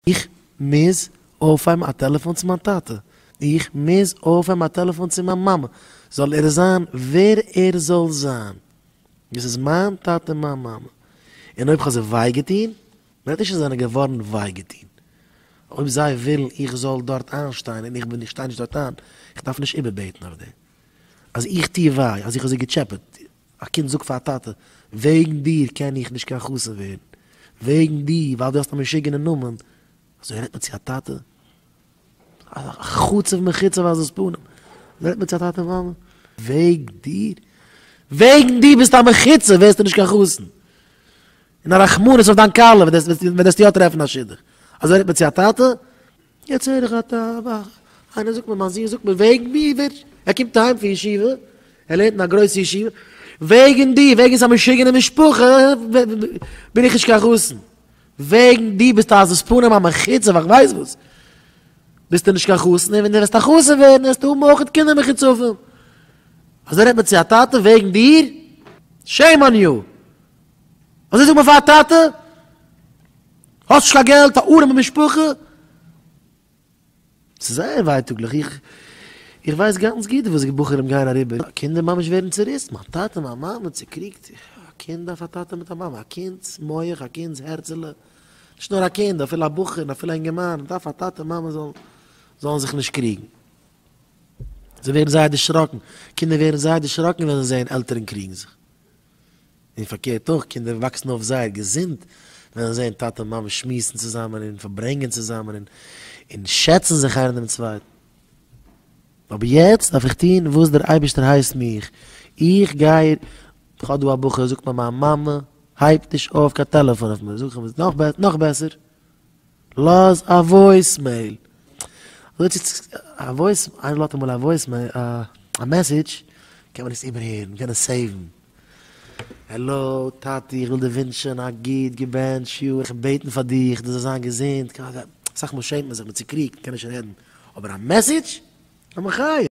איך מוז אויפהייבן א טעלעפאן צו מיין טאטע, איך מוז אויפהייבן א טעלעפאן צו מיין מאמע, זאל ער זיין ווער ער זאל זיין, דאס איז מיין טאטע און מיין מאמע, און אויב כ'האב זיי וויי געטון, מ'רעדט נישט אז זיי זענען געווארן וויי געטון, אויב זיי ווילן איך זאל דארט איינשטיין און איך בין איך שטיי נישט דארט איין, איך דארף נישט איבערבעטן אויף דעם אז איך טו וויי, אז איך האב זיי געטשעפעט, א קינד זאגט פאר א טאטע, וועגן דיר קען איך נישט קיין חתן ווערן, וועגן דיר, ווייל דו האסט א משוגענע נאמען, אזוי רעדט מען צו א טאטע? א חצוף מחוצף עזות פנים, אזוי רעדט מען צו א טאטע און מאמע? וועגן דיר? וועגן דיר ביסטו א מחוצף ווערסטו נישט קיין חתן, און א רחמנות אויף דיין כלה ווען וועסטו יא טרעפן א שידוך, אזוי רעדט מען צו א טאטע? יעצט הער איך א איינער זאגט מיר, מיין זון זאגט מיר, וועגן מיר ווערט, ער קומט אהיים פון ישיבה, ער לערנט אין א גרויסע ישיבה, וועגן דיר, וועגן ס'איז א משוגענע משפחה, בין איך נישט קיין חתן. וועגן דו ביסט א עזות פנים א מחוצף איך ווייס וואס, ביסטו נישט קיין חתן, און ווען דו וועסט א חתן ווערן וועסטו האבן אויך קינדער מחוצפים. אזוי רעדט מען צו א טאטע וועגן דיר? Shame on you! אזוי זאגט מען פאר א טאטע? האסט נישט קיין געלט, א ארעמע משפחה? ס'איז זייער ווייטאגליך, איך איך ווייס גאנץ גוט וואס בחורים גייען אריבער, קינדער ממש ווערן צוריסן, מיין טאטע מיין מאמע צוקריגט, א קינד דארף א טאטע מיט א מאמע, א קינד'ס מח, א קינד'ס הערצעלע, נישט נאר א קינד, אפילו א בחור און אפילו א אינגערמאן דארף א טאטע מאמע זאלן זאלן זיך נישט קריגן. זיי ווערן זייער דערשראקן, קינדער ווערן זייער דערשראקן ווען זיי זעען עלטערן קריגן זיך. און פארקערט אויך, קינדער וואקסן אויף זייער געזונט ווען זיי זעען טאטע און מאמע שמועסן צוזאמען און פארברענגען צוזאמען און און שעצן זיך איינער דעם צווייטן. אבער יעצט דארף איך טון וואס דער אייבערשטער הייסט מיך, איך גיי, איך האב דא א בחור זאגט מיר מיין מאמע הייבט נישט אויף קיין טעלעפאן אויף מיר, זאג איך אים נאך בעסער, לאז א voicemail. אזוי צו א voice, איינער לאזט אמאל א voicemail, א message, קען מען עס איבערהערן, מ'קען עס save ן. העלא טאטי איך וויל דיר ווינטשען א גוט געבענטש יאר, איך בעטן פאר דיך דו זאלסט זיין געזונט, אסאך מאל שעמט מען זיך, מען צוקריגט, מען קען נישט רעדן, אבער א message? א מחיה!